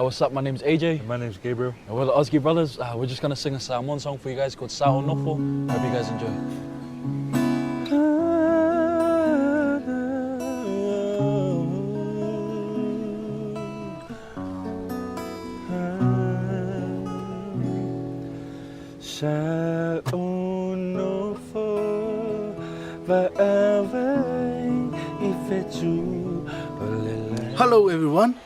What's up? My name's AJ. And my name's Gabriel. And we're the Auski Brothers. We're just gonna sing a Samoan song for you guys called Sao Nofo. Hope you guys enjoy. Hello everyone.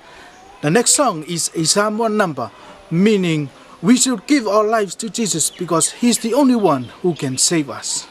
The next song is a Samoan number, meaning we should give our lives to Jesus because He's the only one who can save us.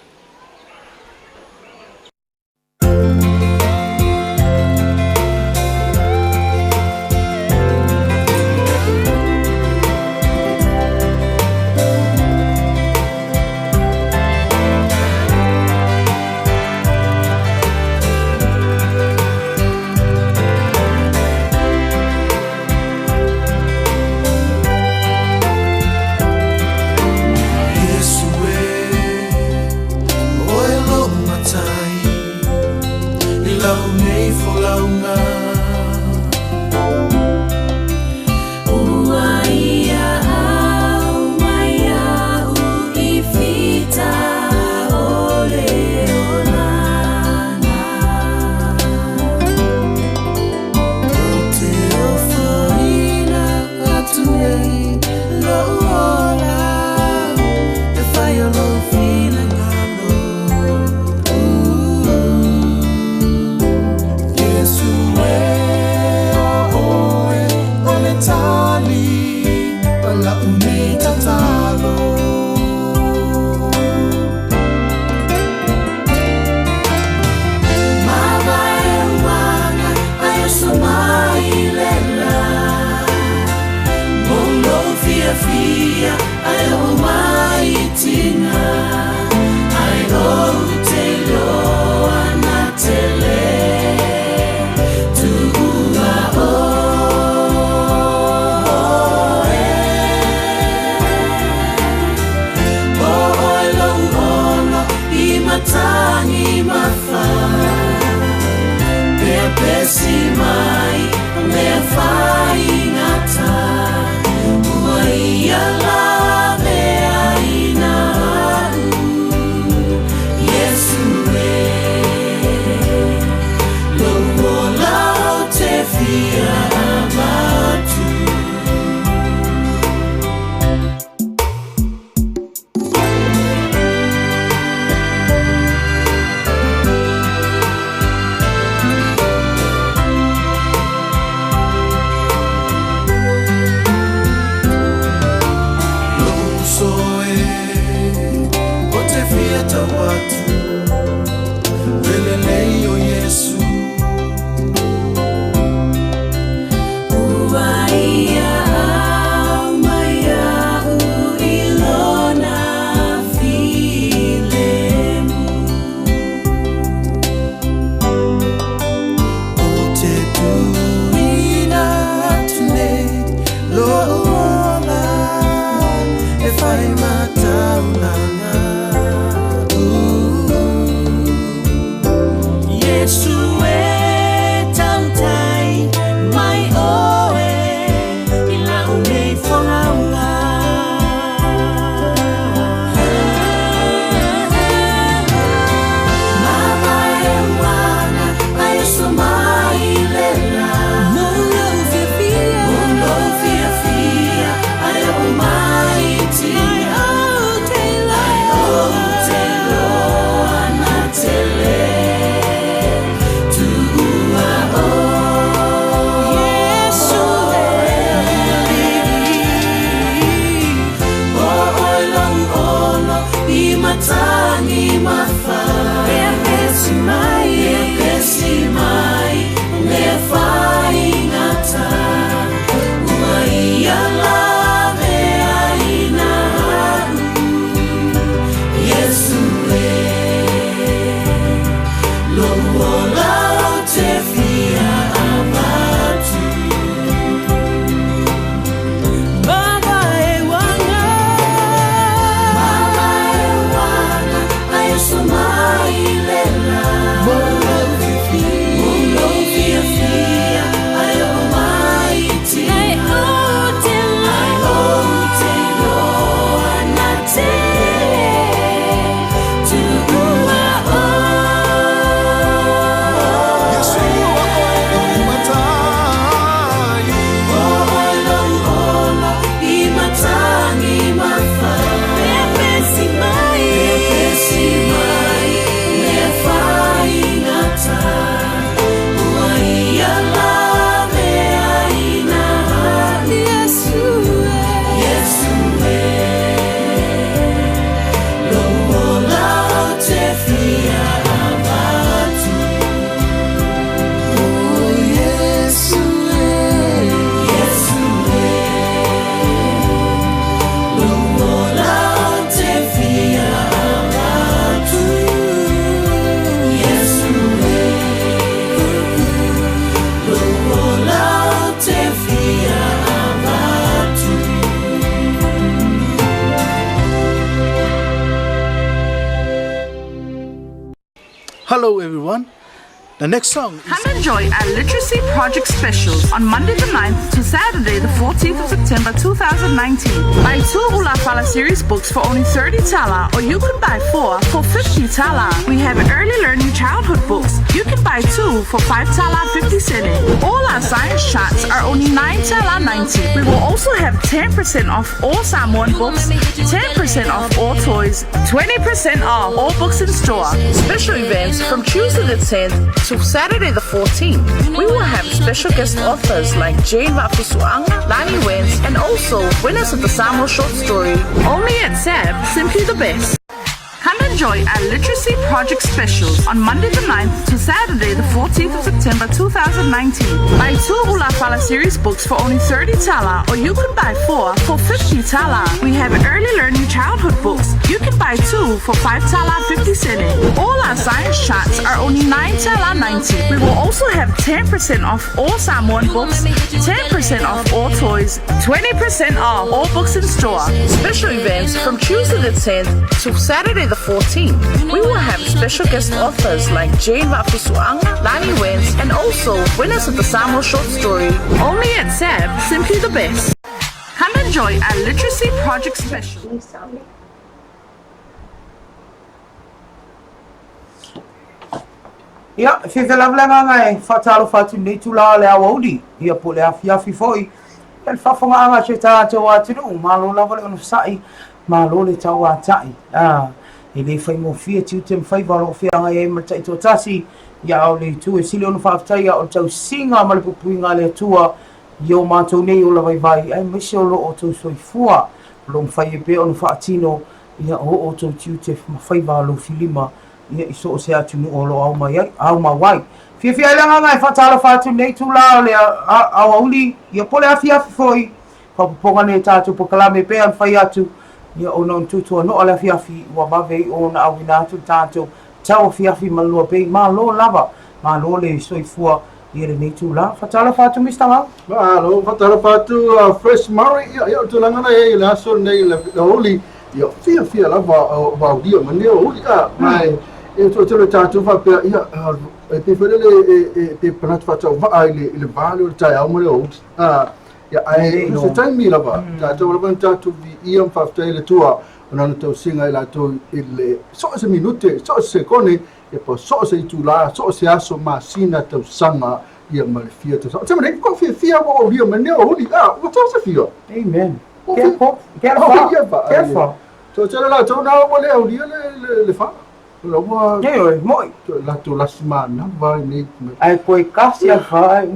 Hello everyone. The next song is Come enjoy our Literacy Project specials on Monday the 9th to Saturday the 14th of September 2019. Buy two Ulafala series books for only 30 tala or you can buy four for 50 tala. We have early learning childhood books. You can buy two for 5 tala 50 cene. All our science charts are only 9 tala 90. We will also have 10% off all Samoan books, 10% off all toys, 20% off all books in store. Special events from Tuesday the 10th to Saturday the 14th. We will have special guest authors like Jane Vafusuanga, Lani Wentz, and also winners of the Samoa short story. Only at SAB, simply the best. Come enjoy our Literacy Project specials on Monday the 9th to Saturday the 14th of September 2019. Buy two Ulafala series books for only 30 tala or you can buy four for 50 tala. We have early learning childhood books. You can buy two for 5 tala 50 cene. All our science charts are only 9 tala 90. We will also have 10% off all Samoan books, 10% off all toys, 20% off all books in store. Special events from Tuesday the 10th to Saturday the 14th. We will have special guest authors like Jane Vafusuanga, Lani Wentz, and also winners of the Samoa short story. Only at SAB, simply the best. Come enjoy our Literacy Project special. Ia, e fiafia lava le agaga e faatalofa atu i lenei itula o le aoauli, ia po o le afiafi foi. Ia, le faafofogaaga a si o tatou atunuu, malo lava le onosai, malo le tauatai. A, e le faigofie tiute ma faiva o lo o feagai ai ma le taitoatasi, ia a o le itu e sili ona faafetaia o le tausiga ma le puipuiga a le Atua i o matou nei ola vaivai, aemaise o lo outou soifua, o lo o mafai ai pea ona faatino ia o outou tiute ma faiva alofilima ia i so o se atunuu o lo o ao mai ai, ao mau ai. Fiafia ai le agaga e faatalofa atu i lenei itula o le aoauli, ia po o le afiafi foi, faaopoopoga nei tatou polokalame pea ona fai atu, ia ona o tuatuanoa le afiafi ua vave iʻo ona auina atu le tatou tauafiafi ma le lua bei. Malo lava, malo le soifua ia lenei itula. Faatalofa atu Mister Ngau. Malo, faatalofa atu Fresh Murray, ia, ia o le tulaga na i ai i le aso lenei i le aoauli, Ia, fiafia lava o Vaulia ma nei aoauli, a, ma e, e toatele o tatou faapea, ia, e pei foi lele e, e, pe manatu faatauvaa i le, i le va lea o le taeao ma le aoauli. A, ia, ae, o se taimi lava, tatou lava na tatou viia ma faafetai i le Atua o lana tausiga i latou i le so o se minute, so o se sekone, ia po so o se itula, so o se aso, masina, tausaga, ia ma le fia tausaga. O te mea nei, ko fiafia ua aulia ma nei aoauli, a, ua tau se fia. Amen. Careful. Toatele latou na ua le aulia le fa. La ua Ioe, moi. Latou lasi manava ai nei. Ae koe kasi a fa ai.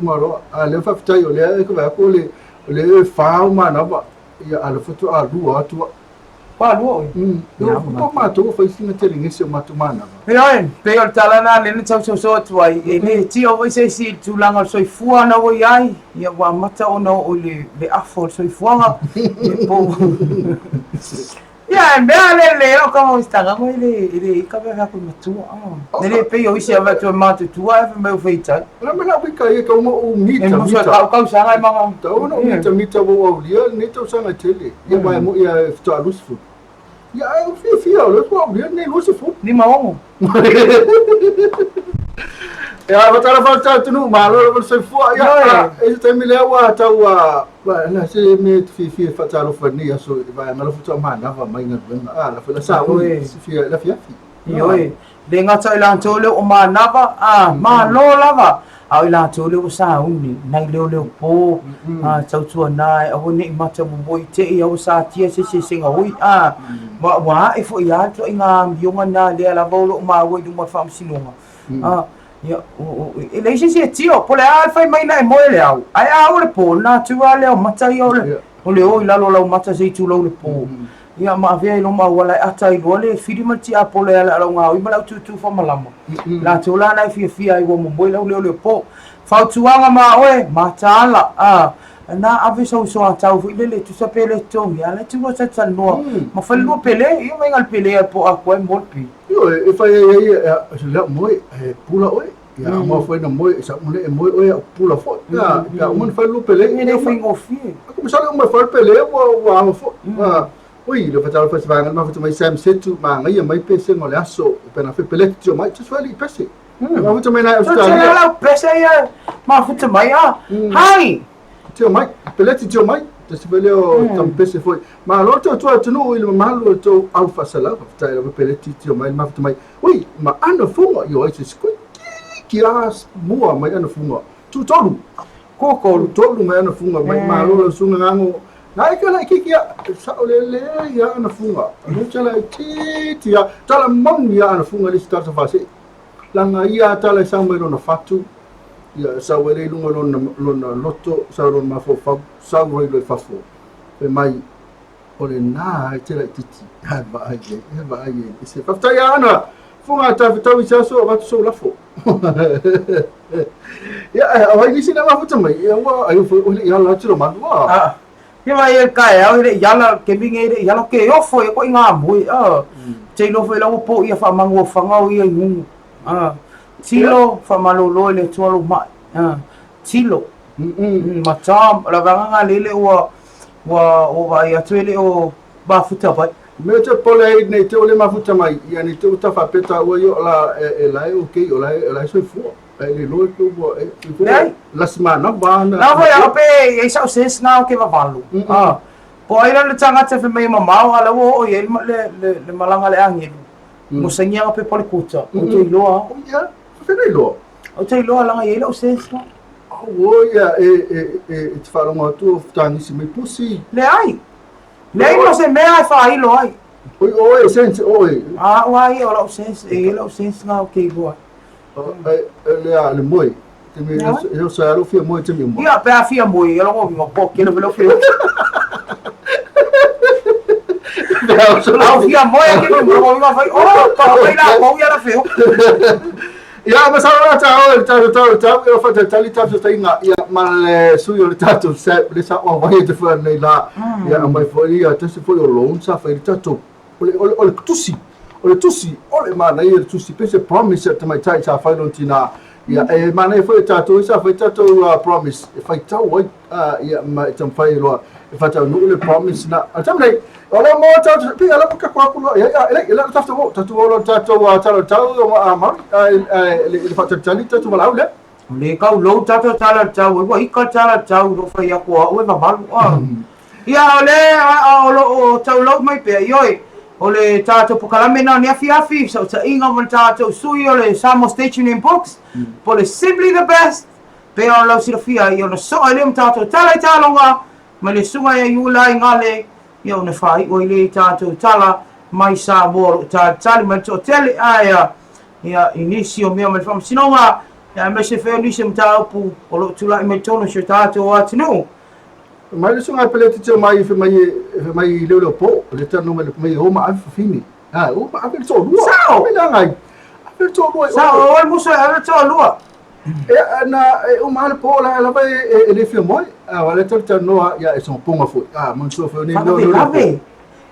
Malo, a le faafetai o lea e vaai atu o le o le fa o manava ia a le faatoa lua atu. Fa lua oi. Po matou fai sina tele gese o matou manava. Ioe, pei o le tala lena lea na tausoso atu ai, e le tio foi se isi i le tulaga o le soifua na ua i ai, ia ua amata ona oo i le afa o le soifuaga, ia po ua... Ia, e mea le le o ka mo stanga mo ile ile i ka mea ko matua. Ne le pei o isi ava tu matutua e mai o feitai. Na me la wika ia ka uma o mita mita. E musa kau kau sanga e manga. Tau ona o mita mita ua aulia lenei tausaga tele. Ia mai mo ia e faatoa 20. Ia ai o fiafia o lea ua aulia lenei 20. 56. Ia matala fa ta tunu malo lava le soifua. Ia e se taimi lea ua tau na se mea te fiafia e faatalofa i lenei aso i le vaega la faatoa manava mai galuega. A la foi la sa ui fia la fiafi. Ioe, le gata o i latou lea ua manava, a, malo lava, a o i latou lea ua sauni, nai leoleopo, a, tautuana e aua ne i mata momoi te i a ua satia se isi e segaoi, a, ma ua ae foi lava le ituaiga amioga lena lea lava o lo o maua i luma o le faamasinoga, a, ia, e leai se isi e tio, po o le a le fai mai na e moe i le ao, ae a oo i le po, ona atu lava lea o mata ia o le, o le o i lalo o lau mata se i tulou le po. Ia ma avea i loma auala e ata ai loa le fili ma le tiapolo e ala lau gaoi ma lau tūtū whamalama. Latou la na e fiafia ai ua momoe lau leoleo po. Fautuaga ma oe, mataala, a, na ave sau soatau foi lele tusa pe le totogi, a la e tuu talatalanoa ma fai le lua pele, ia vaiga le pele a po atoa e mo le pi. Ioe, e fai ai ai, e lea moe, e pula oe, ia a mau foi na moe, e sa uma e moe oe a pula foi. Ia, ia uma na fai lua pele. E le faigofie. Ako masalo uma fai pele, ua, ua ao foi. Ui, le fatalofa i se vaega mafuta mai Sam Setu, magaia mai pesega o le aso, pe na fe peleti tio mai, tasi foi pese. Mafuta mai na Australia. Tio lau pese ia mafuta mai a. Hai. Tio mai, peleti tio mai. Tasi foi leo tam pese foi. Ma lo tau tua atunuu i le mamalu o tou au faasalau, faafetai lava peleti tio mai mafuta mai. Ui, ma ana funga i o ai se squeaky ki a mua mai ana funga. Tutolu. Kukolu. Tolu mai ana funga mai malo lau susuga gago. Na e kala kiki a sao le le ia ana funga. Le tala ti ti a tala moni ia ana funga le tala fa se. Langa ia tala sa mai lona fatu. Ia sa wele lunga lona lona loto sa lona mafo fa sa roi lo fafo. Pe mai o le na e tela titi. Ha va ai e va ai e se fa tai ana funga ta fa tau i se so va so lafo. Ia a wai nisi na mafuta mai ia ua ai fo o le ia la tiro man ua. Ah. Ia mai e kai au le iala ke minge le iala ke ofo e ko inga mui ah. Te lo foi la po ia fa mangu fanga o ia ngu. Ah. Tilo fa malolo le tualo mai. Ah. Tilo. Ma ta la vanga nga lele ua ua ua vai atu le o mafuta mai. Me te pole ai nei te ole mafuta mai ia ni te uta fa peta ua yo la e la e okay o la e la soifua. E le loe pe ua e Leai. la simana va na. La foi a pe e sau sense na o ke vavalu. Ah. Po ai la le tagata fe mai mamao ala ua oo i ai le le le malaga le agelu. Mo saini aga pepa le kuta. O te iloa. Ia, fa nei loa. O te iloa langa i ai lau sense na. Ua ia e e e e te whaalongo atu o whtangisi mai pusi. Leai. Leai mo se mea e whaailo ai. Oi oe sense oe. A ua ia o lau sense e i lau sense na o ke iloa. E le a le moe. Te me e o sa alo fia moe te me mo. Ia pe a fia moe ia longo vinga po kele velo fia. Au fia moe ke me mo vinga fai o ka fai la ko ia la feo. Ia ma sa la ta o ta ta ta e fa ta tali ta ta inga ia ma le sui o le tatou se le sa o vai te fa nei la ia mai fo ia te se fo o loan sa fa le tatou o le o le o le tusi o le tusi o le mana ia le tusi pe se promise te mai tai sa fa lon tina ia e mana fo tatou sa fa tatou promise e fa tau ai ia ma e tam fai loa e fa tau nu le promise na a tam nei o le mo tau pe ala ka kwa ku ia ia ele ele ta ta ta tu o ta ta ta ta ma ma le le fa ta tali ta tu malau le Le kau lou tatou tala tau e ua ika tala tau lo fai aku a ue mamalu a. Ia o le a o lo o tau lou mai pea ioe o le tatou pokalame na ni afiafi fesootaiga ma le tatou sui o le Samoa Stationery and Books po le Simply the Best pei ona lau silafia ia ona soa ai lea ma tatou tala i taloga mai le susuga ia Iula i Gale ia ona faaiu ai lea i tatou tala mai Samoa o lo o talitali mai le toatele ae ia i nisi o mea mai le faamasinoga ia aemaise foi o nisi o mataupu o lo o tulai mai totonu o si o tatou atunuu. Mai le susuga Peleti tio mai fe mai fe mai leo leo po le tano mai mai o ma ave fafine. Ha o ma ave le toalua. Sao! Mai la ngai. Ave le toalua. Sao, o le muso e ave le toalua. E na e o ma le po la la vai e le fia moi. A wa le talo tanoa ia e son ponga foi. A man so foi ni leo leo. Faalavelave.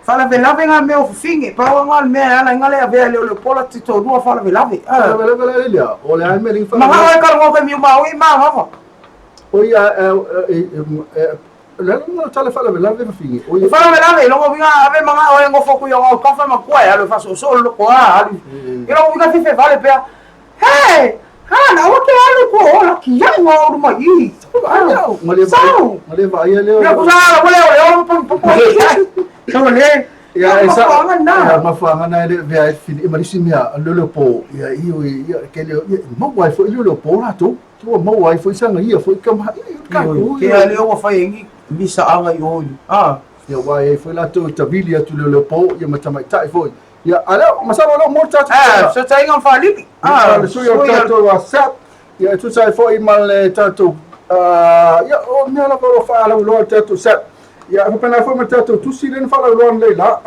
Faalavelave ngā mea o fafine. Pau ngā le mea e ala i ngā le avea e leo leo pola te toalua faalavelave. Faalavelave la le lea. O le ai me ling Ma ngā e kala ngā kai miu maui ma ngā O ia e e le no tale faalavelave fafine. O ia Faalavelave longo winga ave manga o e ngofo ku i o kafa ma kua e alu fasoso lo ko a alu. I longo winga fife vale pea. Hey! Ha na o ke alu ko o la ki ia ngā uru mai i. Sao! Ma le va ia leo. Ia kusa ala wale o le o pa pa pa. Sao le. Ia e sa mafuanga na. Ia mafuanga na le vea e fini e malisi mea leo leo po ia i o ia ke leo ia maua ai foi leo leo po la tu tu maua ai foi sanga ia foi ka ma ia ka ku Ke ale o whai engi misa anga i oi. Ah. Ia wai ai foi la tu tavili atu leo leo po ia matamai tai foi ia ale masalo lo mo ta Ah, so tainga whalili. Ah, le sui o tatou WhatsApp ia tu sai foi ma le tatou ia o mea lava o faalauiloa le tatou sap ia faapena foi ma le tatou tusi lea na faalauiloa nei la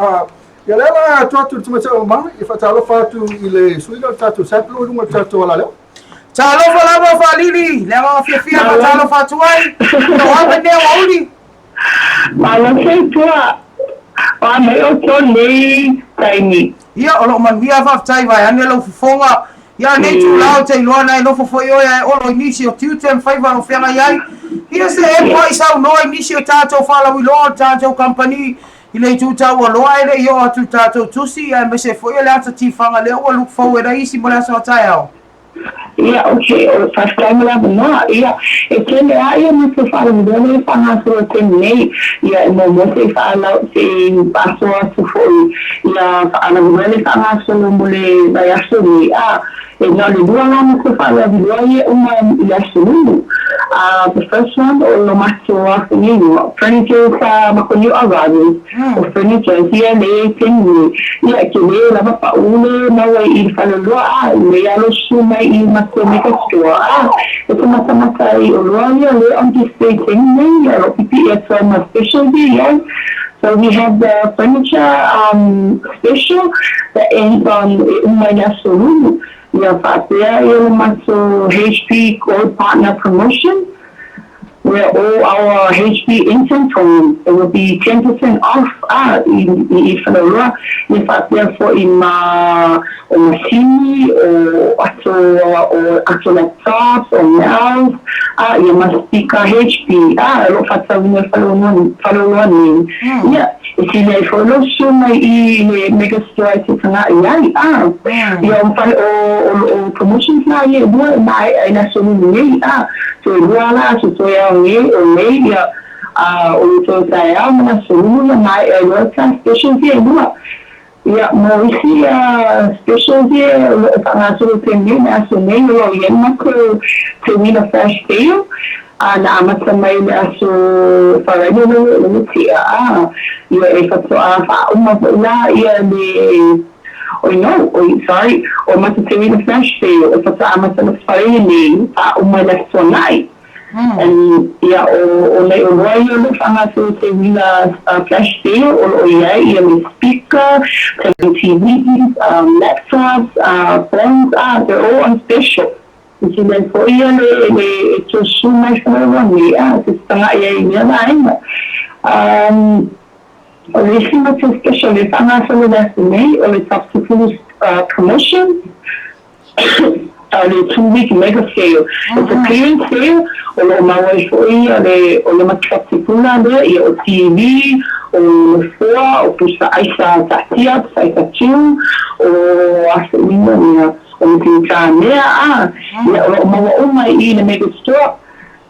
ia lea la atu atu le tamaitai o Mama ia faatalofa atu i le sui lea o le tatou sap lo i luga o le tatou alaleo. Talofa lava Faalili, le agaga fiafia faatalofa atu ai, o ave nea ua uli. Malo soifua, o a mai outou nei taimi. Ia, o loo manuia faafetai vaeane lau fofoga. Ia nei itula ou te iloa na e nofo foi oe ae olo i nisi o tiute ma faiva o feagai ai. Ia se e muai saunoa i nisi o tatou faalauiloa o le tatou kamupani. I le itu taualoa ae le i oo atu i tatou tusi, aemaise foi o le ata tifaga lea ua look forward ai isi mo le aso a taeao. Ia, ok, o, faafetai mo le avanoa. Ia, e tele lava ia matou faalavelave lea e faagasolo i le taimi nei. Ia, e muamua se i faalau, se i faasoa atu foi ia faalavelave lea e faagasolo mo le vaiaso nei. A, e na o le lua la matou faalavelave ia e uma i le aso Lulu. A, the first one, o lo matou afu nei, furniture sa Makoniu Araru. O furnitures ia lea i taimi nei, ia e tele lava pa'u le mau ai i le faleoloa a lelei a lo susu mai i matou mega store a e te matamata ai oloa ia lea on display i taimi nei ia o lo o pipi'i atu ai ma specials ia i ai. So we have the furniture special that ends on e uma i le aso Lulu ia faapea ia le matou HP Gold Partner Promotion. Where all our HP inventory it will be 10% off a i i Faleoloa ia faapea fo'i ma o masini o ato o ato laptops o mouse a ia ma speaker HP a o lo'o fa'atauina i Faleoloa Faleoloa nei ia e sili ai fo'i lou susu mai i le mega store e te taga'i ai a ia o fale o o promotions la ia e lua e mae'a i le aso Lulu nei a Toe lua la aso toe ao nei o nei ia a o le toe taeao ma le aso Lulu ia maea ai loa ta specials ia e lua. Ia mo isi specials ia o lo o faagasolo pea nei le aso nei o lo o i ai le matou teuina flash sale a na amata mai le aso Faraile le le tea a ia e faatoa faauma foi la ia le Oi no, oi, sorry, o Matatini le flash sale e whakaamata le whare nei a uma i le tuanai. And ia o o nei oloa ia o lo o faagasolo te uila flash sale o lo o i ai ia me speaker, te TVs, laptops, phones, they're all on special. I te mea foi ia le le e tusu mai whanaunga nei, a te tangai ai i lea vaenga. O le isi matou special e faagasolo le aso nei o le Top Sifulu Promotion o le 2 week mega sale. It's a clearance sale o lo o maua ai foi le o le matou Top Sifula lea ia o TV, o nofoa, o pusa aisa taatia, pusa aisa tiu, o asoina ia o le tinitā mea a ia o lo o maua uma i i le mega store.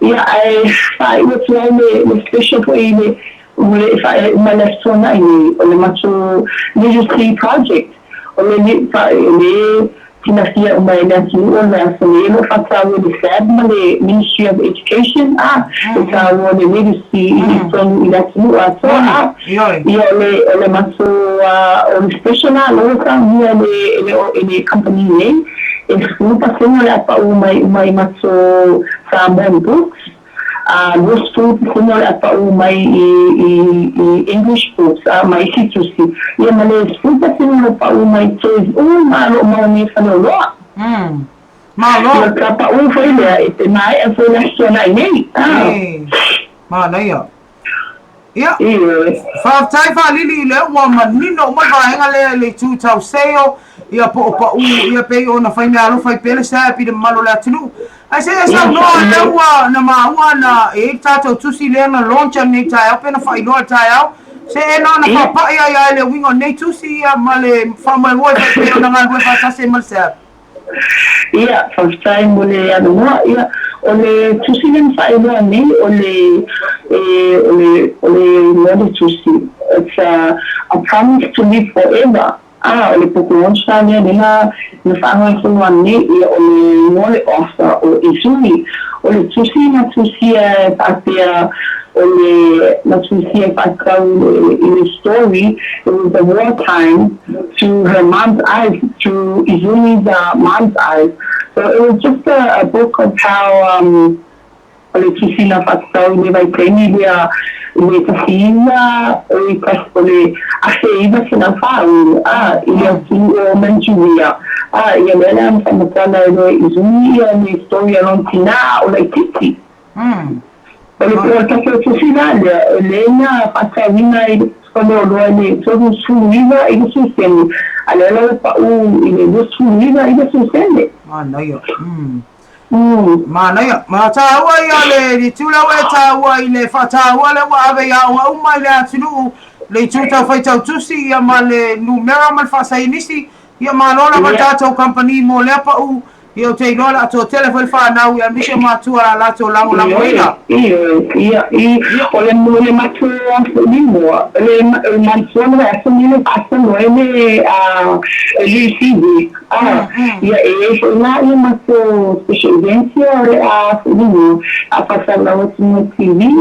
Ia ae faaiu atu ai le special foi i le Ua le faaiu mai le Aso Toonai nei o le matou Literacy Project. O le le silafia uma e le atunuu o le aso nei o lo o faataua e le SAB ma le Ministry of Education a e taua le literacy i totonu i le atunuu atoa a ia o le o le matou o le special la lea ua saunia e le e le company nei e 10% o le a pau mai uma i matou Samoan books. A 20% o le a pa'u mai i i English books a ma isi tusi, ia ma le 10% o lo pa'u mai toys uma o lo o maua nei i Faleoloa. Malo. Ia ka pa'u foi lea e te maea foi le aso tuanai nei. A. E, manaia. Ia, Ioe. Faafetai Faalili i lea ua manino uma le vaega lea i le itu tau sale, ia po o pa'u ia pei ona fai meaalofa ai pea le SAB i le mamalu o le atunuu. Ae se i e saunoa lea ua na maua na e i ai le tatou tusi lea na launch anei taeao pe na faailoa i le taeao. Se e na ona faapai ai lava i le uiga o lenei tusi ia ma le faamoemoe foi pei ona galulue faatasi ai ma le SAB. Ia, faafetai mo le avanoa. Ia, o le tusi lea na faailoa nei, o le, e, o le, o le igoa o le tusi, it's a, a promise to live forever. A, o le book launch la lea lea na, na faagasolo anei, ia, o le igoa o le author o Izumi. O le tusi na tusia e faapea, o le, na tusia e faatatau i le, i le story, it was the war time, through her mom's eyes, through Izumi's mom's eyes. So it was just a book of how um o le tusi na faatatau i le vaitaimi lea i le 19 o i tasi o le 1940 a i le atunuu o Manchuria a ia lea la na faamatala e le Izumi ia le story a lona tinā o laitiiti. O le o le tatou tusi la lea, o lea na faatauina i le faleoloa i le 39 i le sesene, a lea la ua pau i le 29 i le sesene. Manaia. Manaia. Ma tāua ia le itu lea ua e tāua i le faataua lea ua ave i aoga uma i le atunuu, le itu tau faitau tusi ia ma le numera ma le faasaienisi. Ia malo lava le tatou kamupani mo lea pau. Ia ou te iloa o le a toatele foi le fanau ia aemaise o matua o le a latou lagolagoina. Ioe, ia, i, o le, o le matua foi mua, le, o le matua le aso nei le faasolo ai le, a, le CV, a, ia e i ai foi la ia matou special events ia o le a foi mua, a faasalalau atu mo TV,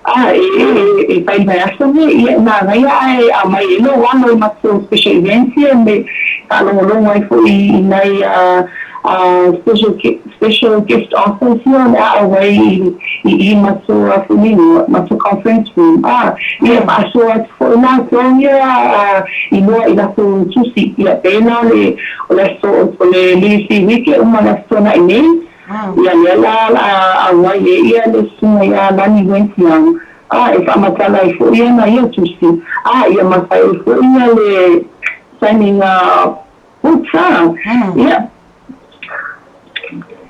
a, e, e, e fai mai aso nei, ia e manaia ae aumai ai lou alo i matou special events ia me faalogologo ai foi i nai, a, a special special guest authors ia o le a auai i i i matou a foi nei matou conference room a ia faasoa atu foi latou ia a iloa i latou tusi ia pena o le o le aso o le Literacy Week e uma le Aso Toonai nei ia lea la o le a auai ai ia le susuga ia Lani Went Young a e faamatala ai foi ana ia tusi a ia mafai ai foi ia le signing books a ia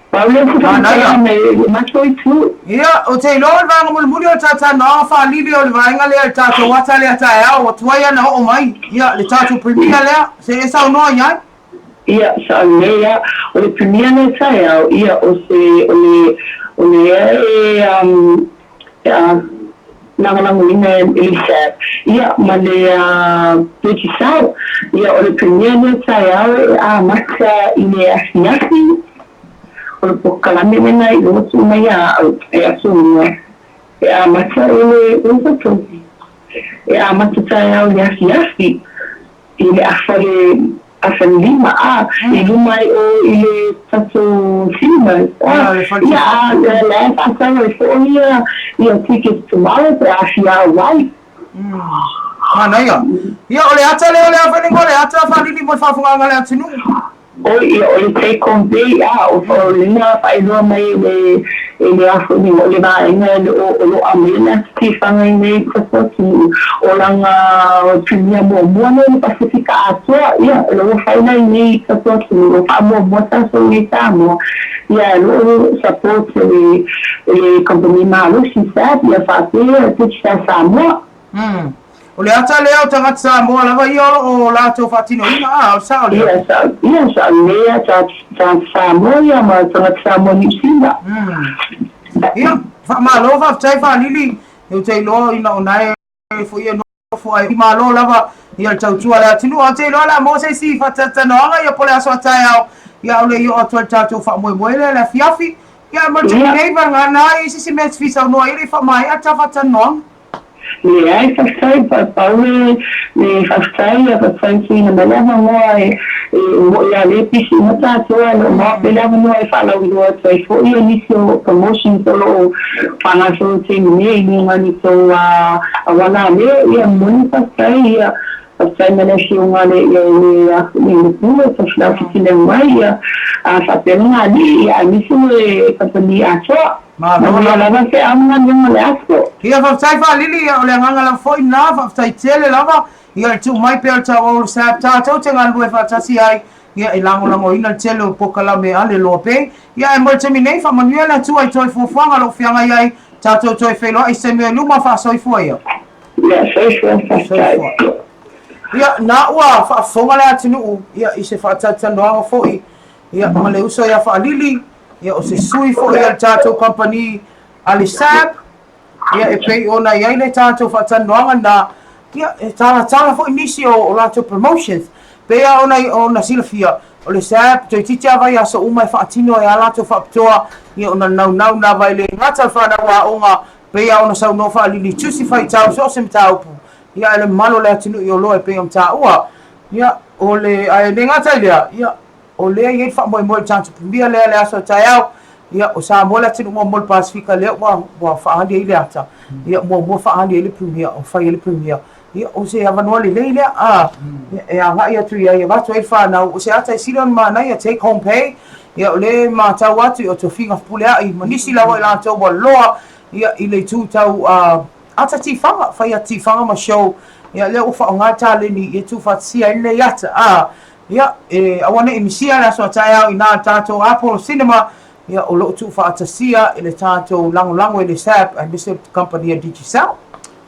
Pau lea o se faamatalaga mai le matou itu. Ia, ou te iloa o le vaega mulimuli o le talanoaga faalili o le vaega lea i le tatou ata lea taeao ua tuai ana oo mai, ia, le tatou Premier lea, se e saunoa i ai. Ia, sao lelei a. O le Premier lea taeao, ia, o se, o le, o lea e, um, e a lagolagoina e le SABC, ia, ma le Digicel. Ia, o le Premier lea taeao e amata i le afiafi, o le polokalame lena i loo tuu mai ia au e aso lua, e amata i le, e amata taeao i le afiafi, i le afa le afa lima a i luma ai o i le tatou cinemas a ia a la e faatau ai foi ia ia tickets tomorrow pe a fia auai. Manaia. Ia o le ata lea o le a fai le igoa o le ata faalili mo le faafofogaaga a le atunuu. Oi, ia, o le take home pay, a, o, o lena faailoa mai e le, e le a foi nei, o le vaega o lo o lo o aumaia le ata tifaga i nei tatou atunuu, o lana Premier muamua lea i le Pasefika atoa, ia, o lo o fai la i nei tatou atunuu, o lo o faamuamua tatou i Samoa, ia, o lo o support e le, e le kamupani malosi SAB, ia faapea Digital Samoa. Umm. O le ata lea o tagata Samoa lava ia o lo o latou faatinoina, a, o le sao lea? Ia, sao, ia, sao lelei a, tagata Samoa ia ma tagata Samoa Niu Sila. Umm. Ia, faamalo, faafetai Faalili, ou te iloa ina o nae foi e nofo ai malo lava ia le tautua a le atunuu. Ae ou te iloa o le a maua se isi faatalatalanoaga ia po o le aso a taeao, ia o le i oo atu ai le tatou faamoemoe lea i le afiafi. Ia, mo le taimi nei, vagana ai i se isi mea e te fia saunoa ai e le i faamaea le ta faatalanoaga. Leai, faafetai, pau le faafetai, ia faafetai tuuina mai le avanoa e mo'i a le pisi uma tatou ae le o maua pea le avanoa e faalauiloa atu ai foi ia nisi o promotions o lo o faagasolo i le taimi nei i luga o ni tou auala ale, ia momoli faafetai, ia faafetai mai le afioga le ia le a foi le pule Tofilau mai ia faapea lona alii ia aemaise le kamupani atoa. Malo Manuia lava se aoga le aso. Ia faafetai Faalili, ia o le agaga lava foi lena, faafetai tele lava, ia le tuu mai pea o le tauau o le SAB tatou te galulue faatasi ai, ia e lagolagoina le tele o polokalame a le Loa Bay. Ia ae mo le taimi nei, faamanuia le Atua i toe fuafuaga o lo o feagai ai, tatou toe feiloai i se taimi o i luma, faasoifua ia. Ia soifua, faafetai. Soifua. Ia, na ua faafofoga le atunuu, ia i se faatalatalanoaga foi, ia ma le uso ia Faalili, Ia, o se sui foi a le tatou kamupani a le SAB, ia, e pei ona i ai le tatou faatalanoaga lena, ia, e talatala foi nisi o, o latou promotions. Pei lava ona, ona silafia, o le SAB, toeitiiti lava i aso uma e faatino ai a latou faapitoa, ia, ona naunau lava e le gata le fanau aoga, pei lava ona saunoa faalili tusi faitau so o se mataupu, ia, ae le mamalu o le atunuu i oloa e pei ona taua. Ia, o le, ae le gata i lea, ia, O lea e i ai le faamoemoe i le tatou Premier lea i le aso a taeao, ia, o Samoa le atunuu muamua o le Pasefika lea ua, ua faaali ai le ata, ia, muamua faaali ai le Premier, o fai ai le Premier. Ia, o se avanoa lelei lea, a, e agai atu i ai, avatu ai le fanau, o se ata e sili ona manaia, take home pay, ia, o lea e matau atu i o tofiga fepuleai, ma nisi lava i latou ua loa, ia, i le itu tau, a, ata tifaga, fai ata tifaga ma show, ia, lea ua faaaoga le taleni e tuufaatasia ai lenei ata, a, Ia, e aua ne i misia le aso a taeao inā i le tatou Apollo Cinema, Ia, o lo o tuufaatasia e le tatou lagolago e le SAB aemaise o le kamupani a Digicel.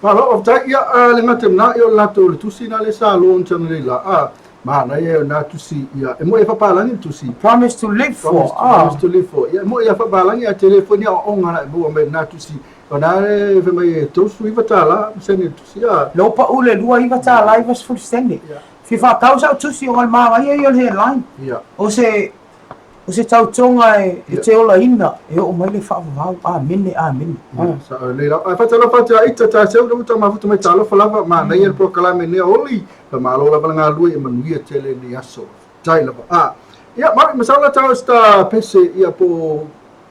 Malo, faafetai. Ia, a le gata i lena, ia o le latou le tusi lena lea sa launch analeila, a, manaia o lena tusi, ia, e moi e faapalagi le tusi. Promise to live for, Promise, promise to live for. Ia, e moi e faapalagi ae tele foi ni aoaoga la e maua mai i lena tusi. O lena e fai mai e $39 ma sene le tusi, a. Lea ua pau le $29.90. Fia faatau sau tusi ona o le manaia ia o le headline. Ia. O se O se tautoga e te olaina e oo mai le faavavau. Amene, amene. Sao lelei lava. Ae faatalofa atu ia Ita Taseu, lea ua taumafuta mai talofa lava, manaia le polokalame lenei aoauli, faamalo lava le galulue ia manuia tele lenei aso. Faafetai lava. A, ia, Mari, masalo la tau sita pese ia po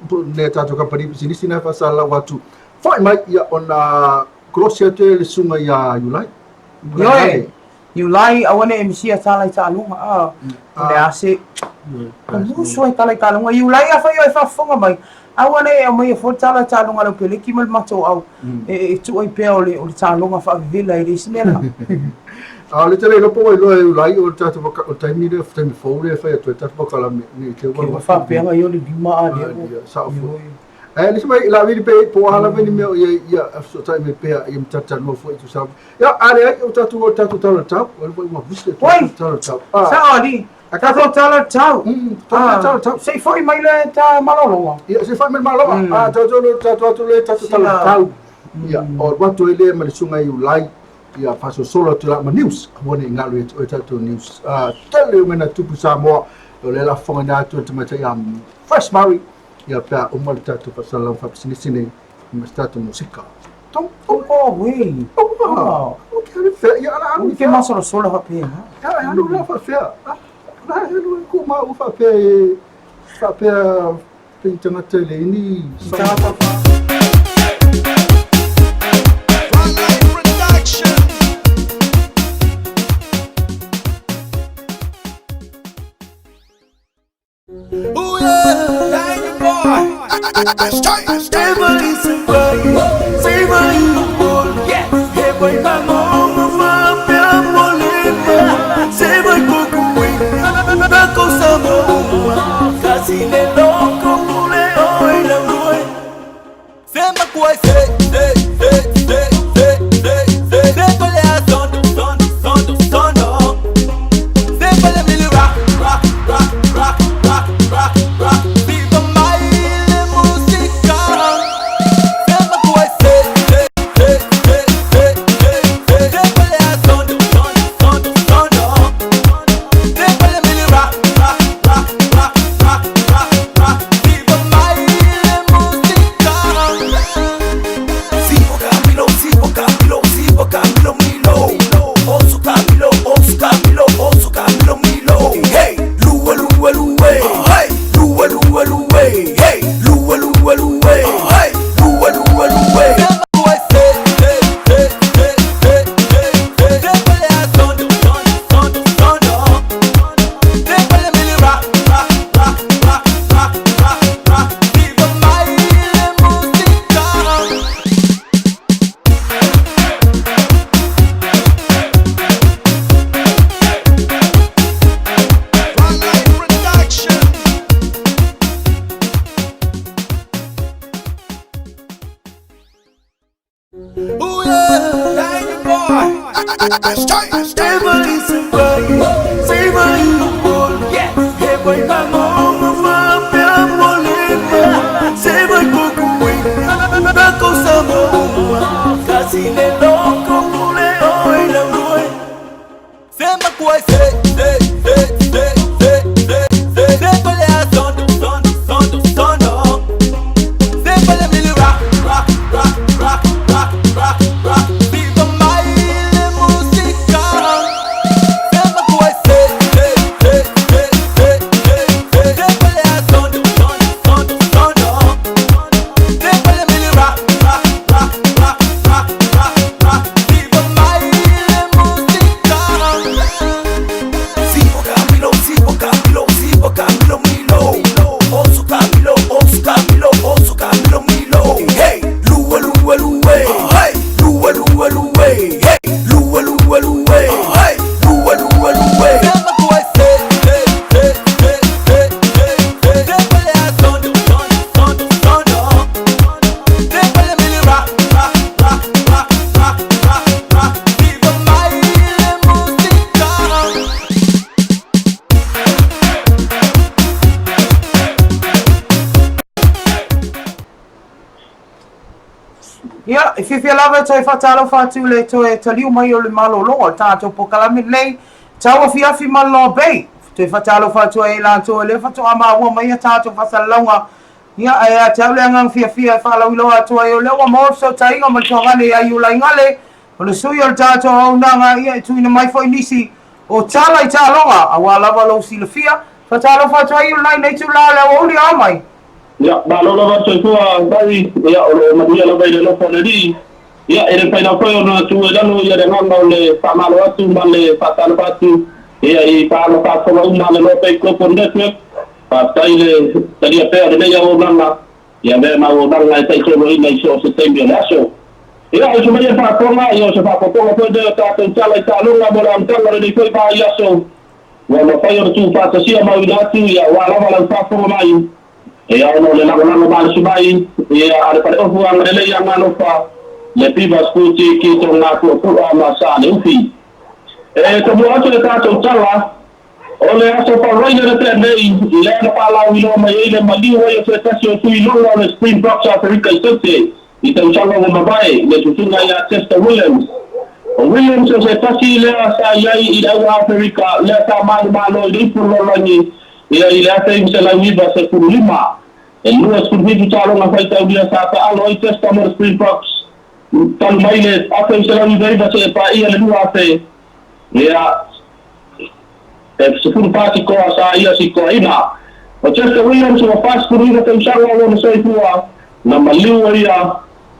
po ne tatou kamupani pisinisi na faasalalau atu. Foi mai ia ona kolosi atu e le susuga ia Iulai. Ioe, Iulai, aua ne i misia tala i taaloga, a, o le a se, o musu ai tala i taaloga. Iulai, afai o e faafofoga mai, aua ne i e aumaia fua le tala i taaloga a le aupeleki ma le matou au, e tuu ai pea o le taaloga faavevela e le isi mea la. A o le tele iloa po ua iloa e Iulai o le tatou o le taimi lea, taimi fou lea e fai atu ai tatou polokalame, ne i te i ua Ke faapea ia o le lima a lea ua. Sao foi. Ae lisi mai la vili pe po a lava ni mea o ia ia fesootai mai pea ia ma talatalanoa foi tusa lava. Ia a leai o tatou o tatou tala tau, o le foi ua visi le Oi! tala tau. Sao alii, tatou tala tau. Tatou tala tau. Se i foi mai le ta malologa. Ia se i foi mai le malologa. A tatou le tatou atu le tatou tala tau. Ia o alu atu ai lea ma le susuga i Ulai ia faasolosolo atu la ma news aua ne i galo ia te oe tatou news. A tele o mea na tupu i Samoa o lea la fofogaina atu e le tamaitai ia Fresh Murray. Ia pe a uma le tatou faasalalau faapisinisi nei ma se tatou musika. Tong tong ko we. Oh, okay, alu fea. Ia ala alu Ke masolosolo faapena. Ia alu la faapea. La alu ko ma u faapea e faapea pe tagata le ini. Tagata. fiafia lava e toe faatalofa atu i le toe taliu mai o le malologa o le tatou polokalame lenei, Tauafiafi ma Law Bay. Toe faatalofa atu ai i latou e le faatoa maua mai a tatou faasalalauga. Ia, ae ia te au le agaga fiafia e faalauiloa atu ai o lea ua maua le fesootaiga ma le toagane ia Iulaigale, o le sui o le tatou auaunaga, ia e tuuina mai foi nisi o tala i taaloga aua lava lou silafia. Faatalofa atu ai Iulai i lenei itula o le aoauli o ao mai. Ia, malo lava le soifua mai, ia, o lo o manuia lava i le alofa o le Alii. Ia, e le mafai lava foi ona tuu i lalo ia le agaga o le faamalo atu ma le faatalofa atu ia i paaga faafofoga uma a le Lope Global Network. Faafetai le talia pea o lenei auaunaga, ia avea ma auaunaga e taitoloina i so o se taimi o le aso. Ia, o se maia faafofoga, ia o se faaopoopoga foi lenei o tatou tala i taaloga mo le amataga o lenei foi vaiaso ua mafai ona tuufaatasia ma auina atu, ia aua lava lau faafofoga mai. Ia ona o le lagolago malosi mai ia a le Faleofu Agalelei Agalofa, le Piva Sputi ki Tonga Puapua ma Saleufi. E tomua atu le tatou tala, o le aso Faraile na tea nei, lea na faalauiloa mai ai le maliu ai o se tasi o sui lola o le Springboks Aferika i Saute i tausaga ua mavae, le susuga ia Chester Williams. O Williams o se tasi lea sa i ai i le aua Aferika lea sa manumalo i le ipu lalolagi Ia i le 1995, e 27 taaloga faitaulia sa taalo ai Chester mo le Springboks talu mai le 1999 seia paia le 2000, ia, e 14 sikoa sa ia sikoaina. O Chester Williams ua 49 tausaga o lona soifua, na maliu ai ia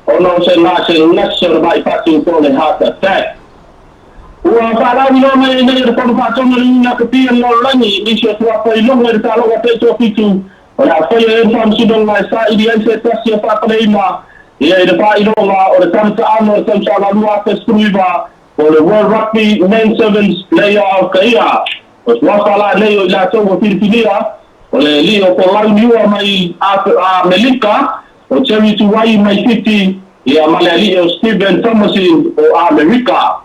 ona o se gasegase o le mai fatu po o le heart attack. Ua faalauiloa mai ai nei e le Fono Faatonu o le Iuni Akapi a le Lalolagi i nisi o tuafailonga i le taaloga taitoafitu o le a faia ai le Faamasinoga e saili ai se tasi e faapaleina ia i le faailoga o le talitaano o le tausaga 2019 po o le World Rugby Men's Sevens Player of the Year. O suafa la nei o i latou ua filifilia, o le alii o Folau Niua mai Amelika, o Jerry Tuwai mai Fiti, ia ma le alii o Stephen Thomasin o Amerika.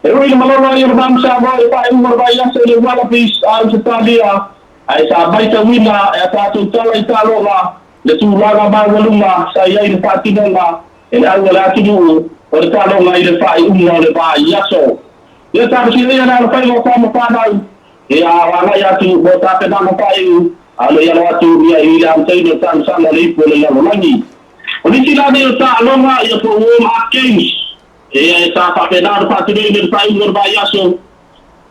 E ui i le malolo ai o le Manu Samoa i le faaiuga o le vaiaso i le Wallabies a Ausetalia, ae sa maitauina e a tatou tala i taaloga le tulaga maualuga sa i ai le faatinoga e le au a le atunuu o le taaloga i le faaiuga o le vaiaso. Ia talosia ia le alofaiva o tama fanau, ia agai atu mo tapenaga faaiu, a o le i alo atu ia i le amataina o talosaga o le ipu o le lalolagi. O nisi la nei o taaloga ia po o Warm Up Games, ia e sa faapena ona faatinoina i le faaiuga o le vaiaso,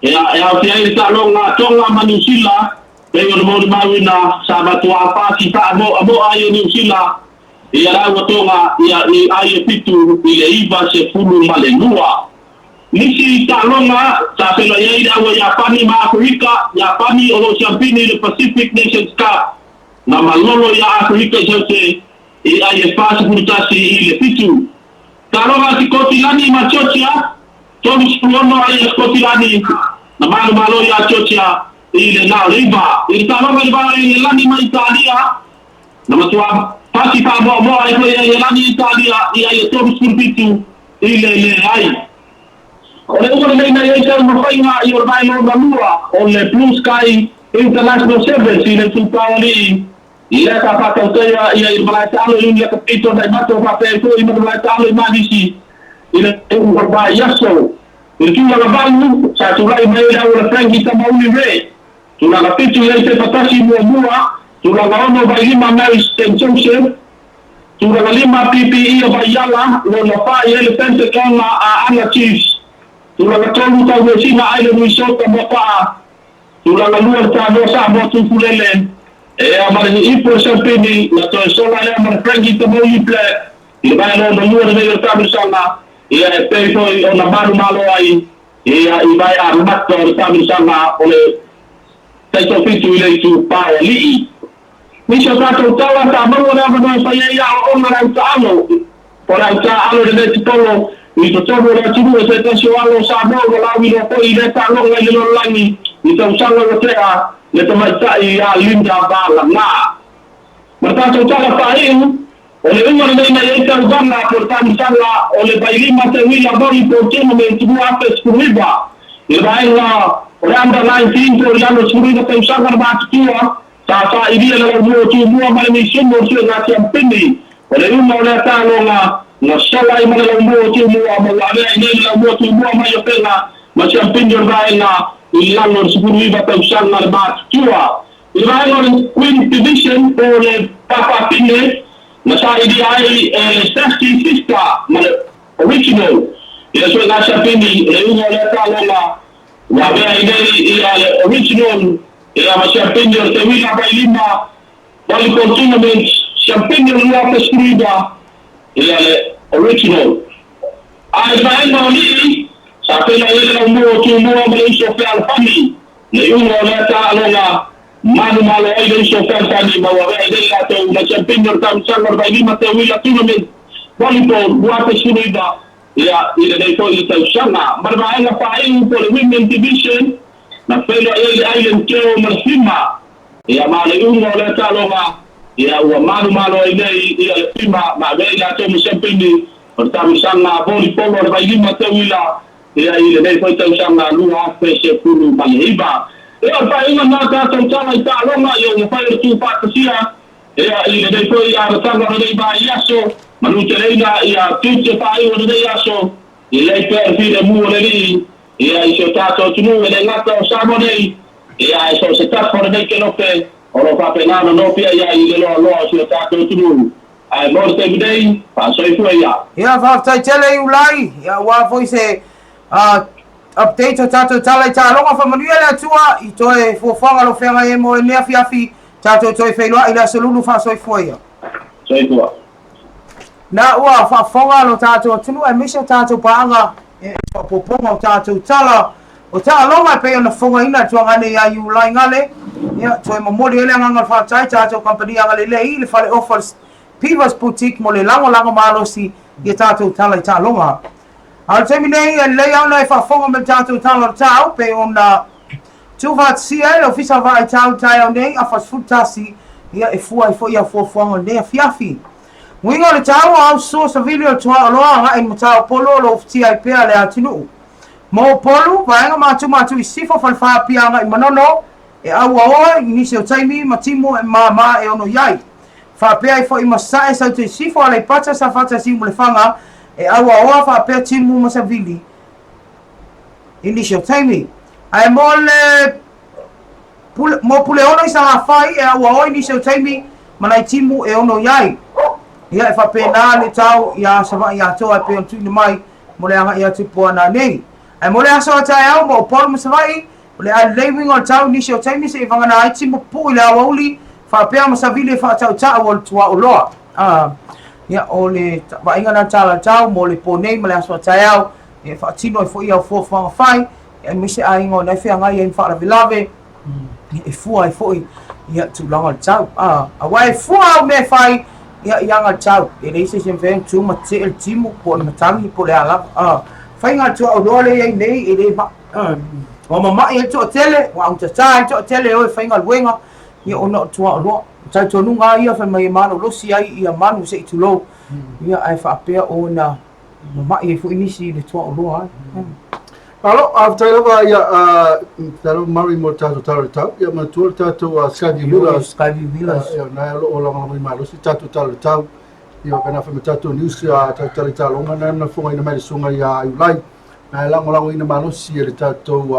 ia e aofia ai le taaloga a Tonga ma Niu Sila, pei ona molimauina sa matua pasi faamoamoa ai e Niu Sila ia rāua Tonga ia i ai e 7 i le 92. Nisi taaloga sa feiloai ai le aua Iapani ma Aferika, Iapani o lo o siampini i le Pacific Nations Cup, na malolo iā Aferika i Saute i ai e 41 i le 7. Taaloga a Sikotilani ma Georgia, 36 ai a Sikotilani, na malomalo iā Georgia i le na o le 9. I le taaloga i le va o Engelani ma Italia, na matua pasi faamoamoa ai foi e Engelani i Italia i ai e 37 i le leai. O le uga lenei na i ai taumafaiga i o le vae lona lua o le Blue Sky International Sevens i le itupa-o-alii i lea sa faatauteia ia i le malae taalo i Unia Kapito na i mato faapea ai foi ma le malae taalo i Malisi i le uga o le vaiaso. I le tulaga valu, sa tulai mai ai le auala Frankie Tamauli Ray. Tulaga 7 i ai pepa tasi muamua, tulaga 6 Vailima Mary St Joseph, Tulaga 5 PPE o Vaiala, lona 4 i ai le Pentagon a Ana Chiefs, Tulaga 3 Taumeasina Island Resort a Moataa, Tulaga 2 le Tanoa Samoa Tufulele, ea ma le Ipo e Sampini, na toe sola lea ma le Frankie Tamauli Black i le vae lona lua lenei o le taamilosaga, ia e pei foi ona manumalo ai ia i vae amata o le taamilosaga o le taitoafitu i le itupa o alii. Nisi o tatou tala sa maua le avanoa e fai ai aoaoga le au taalo, o le au taaalo i lenei tupolo i totonu o le atunuu e se tasi o alo o Samoa ua lauiloa foi i lea taaloga i le lalolagi i tausaga ua tea le tamaitai ia Linda Valana. Ma le tatou tala faaiu, o le uga lenei na i ai tauvaga po o le taamisaga o le Vailima Teuila Volleyball Tournament 2019 i le vaega o le Under 19 po o i lalo o le 19 tausaga le matutua. Sa sailia le laumua o Tumua ma le Misiumu o le Suega Siampini. O le uma o lea taaloga Na sala ai ma le laumua o Tumua ma ua avea ai nei le laumua o Tumua mai Afega ma siampini o le vaega i lalo o le 19 tausaga le matutua. I le vaega o le Queen Division po o le Pāpātine na sailia ai e le Sassy Sister ma le Original ia suega siampini le iuga o lea taaloga ua avea ai nei ia le Original ia ma siampini o le Teuila Vailima Volleyball Tournament siampini o le 2019 ia le Original. A i le vaega o alii, sa feiloai ai le laumua o Tumua ma le uso o Fealofani. Le iuga o lea taaloga, manumalo ai le uso o Fealofani ma ua avea ai nei latou ma siampini o le taamisaga o le Vailima Teuila Tournament Volleyball 2019 ia i lenei foi tausaga. Ma le vaega faaiu po o le Women Division, na feiloai ai le Island Keo ma le Fima. Ia ma le iuga o lea taaloga, ia ua malumalo ai nei ia le Fima ma avea i latou ma siampini o le taamisaga volipolo a le Vailima Teuila ia i lenei foi tausaga 2019. Ia o le faaiuga lena tatou tala i taaloga ia ua mafai ona tuufaatasia ia i lenei foi amataga o lenei vaiaso manuteleina ia tiute faaiu o lenei aso i lei pea le filemu o le Alii ia i si o tatou atunuu e le gata o Samoa nei ia ae so o se tafa o lenei kelope o lo o faapena ona nofiai ai i le loaloa o si o tatou atunuu. Ae mo le taimi nei, faasoifua ia. Ia faafetai tele Iulai, ia aua foi se update o tatou tala i taaloga. Faamanuia le Atua i toe fuafuaga o lo o feagai ai mo lenei afiafi. Tatou toe feiloai i le aso Lulu faasoifua ia. Soifua. Na ua faafofoga lo tatou atunuu aemaise o tatou paaga i faaopoopoga o tatou tala o taaloga e pei ona fofogaina e tuagane ia Iulai Gale. Ia, toe momoli ai le agaga o le faafetai tatou kamupani agalelei i le fale ofa o le Pivas Boutique mo le lagolago malosi i a tatou tala i taaloga. A o le taimi nei, e lelei lava ona e faafofoga mai i le tatou tala o le tau pei ona tuufaatasia ai le Ofisa Vaai Tau i le taeao nei, afa 11, ia e fua ai foi au fuafuaga o lenei afiafi. Uiga o le tau, o au sua savili o le tuaoloa agai i le Mataopolo o lo o ufitia ai pea le atunuu. Mo Upolu, vaega matuma atu i Sisifo, Falefa, Apia agai i Manono, e auaoa i nisi o taimi ma timu e māmā e ono i ai. Faapea ai foi ma Sasae, Saute i Sisifo, Aleipata, Safata, Siumu ma Lefaga, e auaoa faapea timu ma savili i nisi o taimi. Ae mo le Pule, mo Puleono i Salafai e auaoa i nisi o taimi ma nai timu e ono i ai. Ia e faapena le tau iā Savaii atoa e pei ona tuuina mai mo le agai atu i Puana nei. Ae mo le aso a taeao mo Upolu ma Savaii, o le a lelei uiga o le tau i nisi o taimi seia vagana ai timu pupuu i le aoauli faapea ma savili e faatautau o le tuaoloa. A, ia, o le vaaiga lena tala o le tau mo le po nei ma le aso a taeao, e faatino ai foi au fuafuaga fai, aemaise aiga o na e feagai ai ma faalavelave, e fua ai foi ia tulaga o le tau. A, aua e fua au mea e fai ia i aga le tau. E leai se isi e mafai ona tu ma tetee le timu po o le matagi po o le a lava. A, faiga a le tuaauloa lea e i ai nei e le ma, ua mama'i ai le toatele, ua autatā ai le toatele e o e faigaluega ia ona o le tuaauloa. O talitonuga lava ia fai mai e malolosi ai ia manu se i tulou, ia ae faapea ona mama'i ai foi nisi i le tuaoloa ai. Malo, faafetai lava ia faafetai lava Murray mo le tatou tala o le tau. Ia manatua le tatou Skyview Villas. Skyview Villas. Ia na o lo o lagolago malosi le tatou tala o le tau. Ia kana foi ma tatou news ia tatou tala i taaloga na na fofogaina mai le susuga ia Iulai. Na e lagolagoina malosi e le tatou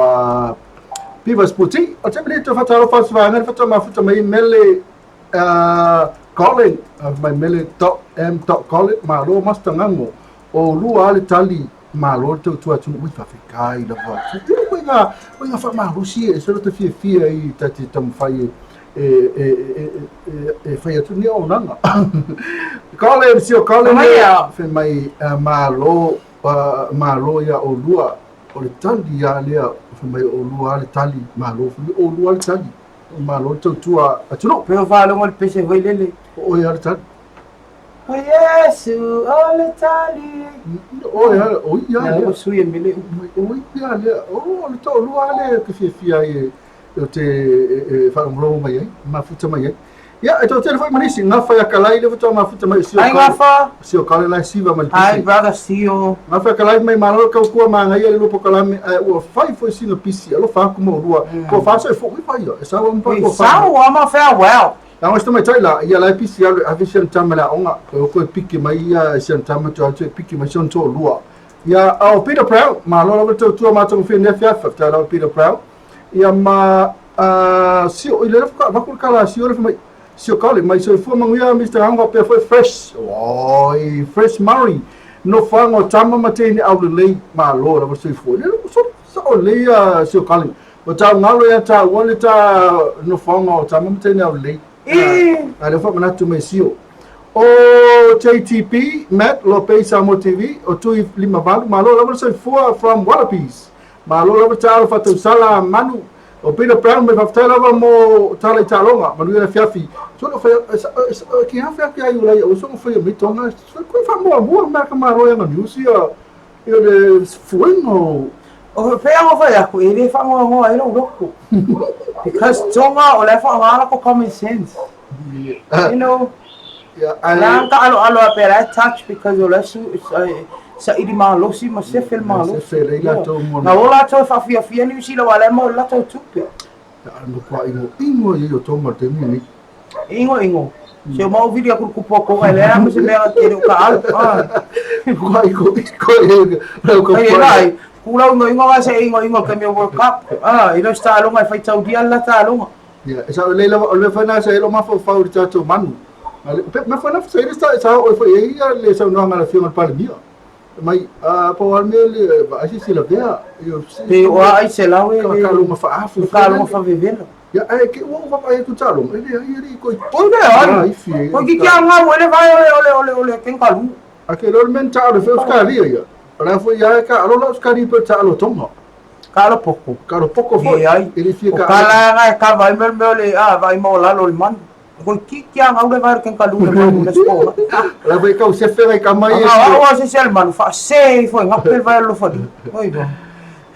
Viva Sporti. O le taimi lenei toe faatalofa atu vaega le faatoa mafuta mai mele Colin, mai mele m Colin, malo Master Ngango, o lua a le tali, malo le tautua atunuu, ui faafetai lava. Tele uiga, uiga faamalosi e se lota fiafia i ta te taumafai e, e, e, e, e fai atu ni auaunaga. Colin, sio Colin, fai mai malo, malo ia olua, o le tali a lea, fai mai o lua a le tali, malo, fai mai o lua a le tali. Malo le tautua atunuu. Pei o faalogo le pese foi lele. O oe lava le tali. O Iesu o le tali. O oe lava, o ia lea. Lea ua sui e mele uma. O ia lea, o le toalua lava lea ou te fiafia ai ou te faalogologo mai ai, mafuta mai ai. Ia, e toatele foi ma nisi, Gafa ia Kalai lea faatoa mafuta mai o Sio Hi Gafa. Sio Kalai la e siva ma le pisi. Hi brother Sio. Gafa ia Kalai mai malo le tautua manaia le lua polokalame ae ua fai foi sina pisi alofa atu ma olua. Toafa soifua, ui faia, e sau ama pa E toafa. sau ama farewell. Leaga o si tamaitai la, ia la e pisi alu e ave si ana tama i le aoga, toe o toe piki mai ia si ana tama toe atu e piki mai si ona toalua. Ia, o Peter Brown, malo lava le tautua matagofie i lenei afiafi, faafetai lava Peter Brown. Ia ma sio, i le faatoa avatu le tala a Sio le fai mai, Sio Kale, mai soifua manuia Mister Hang faapea foi Fresh, oi, Fresh Murray, nofoaga o tama ma teine aulelei, malo lava le soifua. Ia, sao lelei ia Sio Kale, Ua tau galo ia tāua le tā nofoaga o tama ma teine aulelei. A lea faamanatu mai Sio. O JTB, Matt Lopei Samoa TV, o Tui 58, malo lava le soifua from Wallabies. Malo lava talo faatausala Manu. O Peter Brown mai faafetai lava mo tala i taaloga. Manuia le afiafi. Solo fai ki ha fai ai ulai o so fai mi tonga. Ko fa mo mo ma ka maro ya news ia ia le fuenga o O pea o fai aku e le whangoangoa e lou loko. Because tonga o le whaangala ko common sense. You know, Yeah, I... La ka alo alo a pera touch because o le su saili malosi ma sefe le malosi. Sefe le latou mo. Na o latou faafiafia Niu Sila aua o la e maua i le latou tupe. A matua ingo ingo ia o Tonga i le taimi lenei. Ingo ingo. Se o mau vili aku le kupu a Tonga e leai lava ma se mea tele o ka alu. Matua ingo ingo ia o ka Ai e lai, kulau ingo ingo a se ingo ingo le taimi o World Cup. I le o se taaloga e faitaulia le la taaloga. Ia, e sao lelei lava, o le mea foi lena sa i ai lou mafaufau i le tatou manu. A le, mea foi lena sa i ai sa oo ai foi i ai ia le saunoaga a le Afioga i le Palemia. Mai, a, pau lava le mea le vaai se isi lavea. Pe o a ai se lau e le... Taaloga faaafu. Taaloga faavevela. Ia, ae ke ua ou vaavaai atu i taaloga, e leai, e le i koi. Oi le ai. Oi ki kia ngau ele vai ole ole ole ole kengalu. A ke lo le men taalo fe Australia ia. O la foi ia ka alo la Australia pe taalo Tonga. Taalo poko. Taalo poko foi. Leai. E le fia ka. O ka la e ka vai me me ole a vai mo lalo le manu. Ko ki ki a ngau le vai ken kalu le manu le skola. La vai kau se fera ka mai e. A o se se le manu fa se foi ngapel vai lo fali. Oi ba.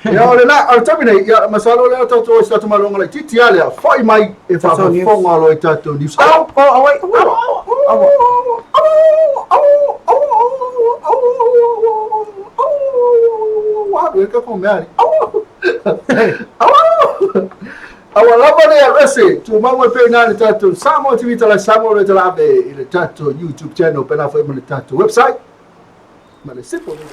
Ia o le la, o le taimi nei, ia masalo lea tatou o se tatou malologa laitiiti a lea, foi mai e faafofoga loa i tatou news. Au, ko awai, au, au, Aua lava le alu ese, tumau ai pea i ina le tatou Samoa TV Tala Samoa le tala ave i le tatou YouTube channel pēlā foi ma le tatou website ma le Simple Media.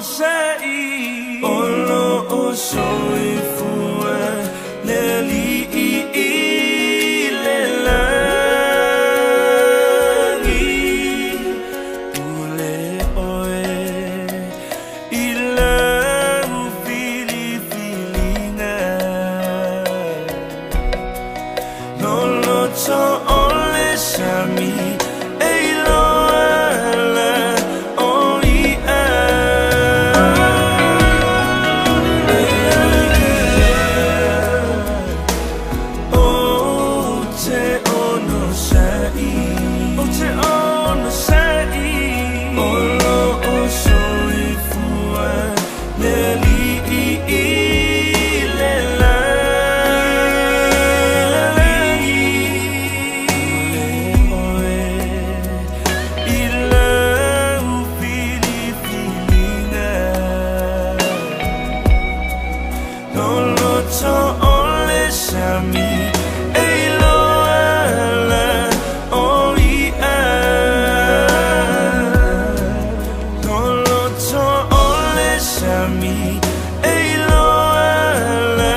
onosaʻi O loʻu soifua le Alii i le lagi Pule ʻoe i lau filifiliga Loloto o le sami e iloa ala o iʻa. Ou te onosaʻi, ou te onosaʻi, o loʻu soifua le Alii i le lagi. Pule ʻoe i lau filifiliga. Loloto o le sami e iloa ala o iʻa. Loloto o le sami e iloa ala